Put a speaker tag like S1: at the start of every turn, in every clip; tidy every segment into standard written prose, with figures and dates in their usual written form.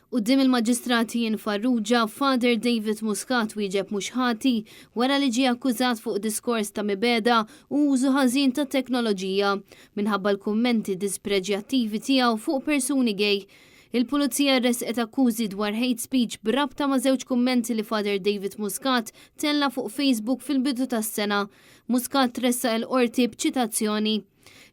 S1: Quddiem il-Maġistrat Ian Farrugia, Father David Muscat wieġeb mhux ħati wara li ġie akkużat fuq diskors ta' mibegħda u użu ħażin ta' teknoloġija minħabba l-kummenti dispreġjattivi tiegħu fuq persuni gay. Il-Pulizija ressqet akkużi dwar hate speech b'rabta ma' żewġ kummenti li Father David Muscat tella' fuq Facebook fil-bidu tas-sena. Muscat tressaq il-Qorti b'ċitazzjoni.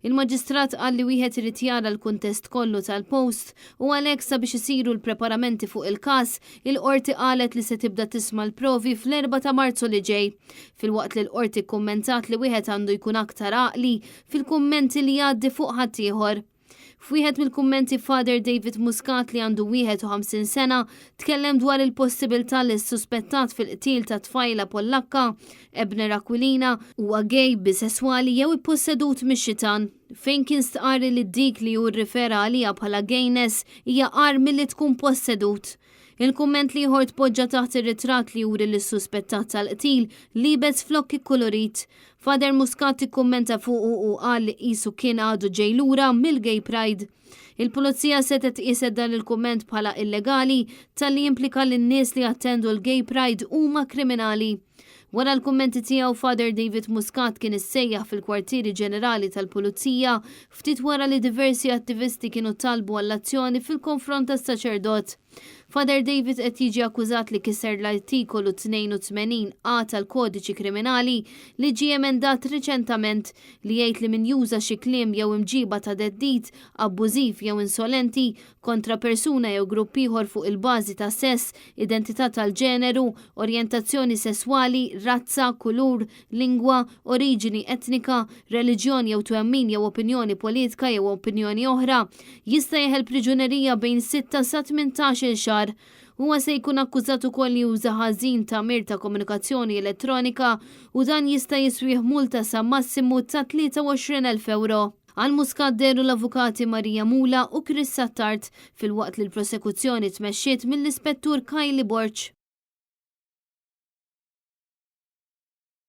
S1: Il-Maġistrat qal li wieħed irid jara l-kuntest kollu tal-post u għalhekk sabiex isiru l-preparamenti fuq il-każ, il-Qorti qalet li se tibda tisma' l-provi fl-erbgħa ta' Marzu li ġej. Filwaqt li l-Qorti kkummentat li wieħed għandu jkun aktar għaqli fil-kummenti li jgħaddi fuq ħaddieħor. F'wieħed mill-kummenti Father David Muscat li għandu 51 sena tkellem dwar il-possibilità li s-suspettat fil-qtil ta' tfajla Pollakka, Ebner Aquilina, huwa gay, bisesswali jew ippossedut mix-xitan, fejn kien stqarr li dik li hu rrifera għaliha bħala gayness hija agħar milli tkun possedut. Il-kumment l-ieħor tpoġġa taħt ir-ritratt li juri lis-suspettat tal-qtil liebes flokk ikkulurit. Father Muscat ikkummenta fuqu u qal li qisu kien għadu ġej lura mill-Gay Pride. Il-Pulizija setgħet qieset dan il-kumment bħala illegali talli jimplika li n-nies li jattendu l-Gay Pride huma kriminali. Wara l-kummenti tiegħu Father David Muscat kien issejjaħ fil-kwartieri ġenerali tal-Pulizija ftit wara li diversi attivisti kienu talbu għall-azzjoni fil-konfront tas-saċerdot. Father David qed jiġi akkużat li kiser l-Artikolu 82 A tal-Kodiċi Kriminali li ġie emendat riċentament li jgħid li min juża xi kliem jew imġiba ta' theddid, abbużiv jew insolenti kontra persuna jew grupp ieħor fuq il-bażi ta' sess, identità tal-ġeneru, orjentazzjoni sesswali, razza, kulur, lingwa, oriġini etnika, reliġjon jew twemmin jew opinjoni politika jew opinjoni oħra, jista' jeħel priġunerija bejn sitta sa 18-il xahar. Huwa se jkun akkużat ukoll li uża ħażin tagħmir ta' komunikazzjoni elettronika u dan jista' jiswih multa sa massimu ta' 23,000 euro. Għal Muscat dehru l-Avukati Maria Mula u Chris Attard, filwaqt li l-prosekuzzjoni tmexxiet mill-Ispettur Kylie Borg.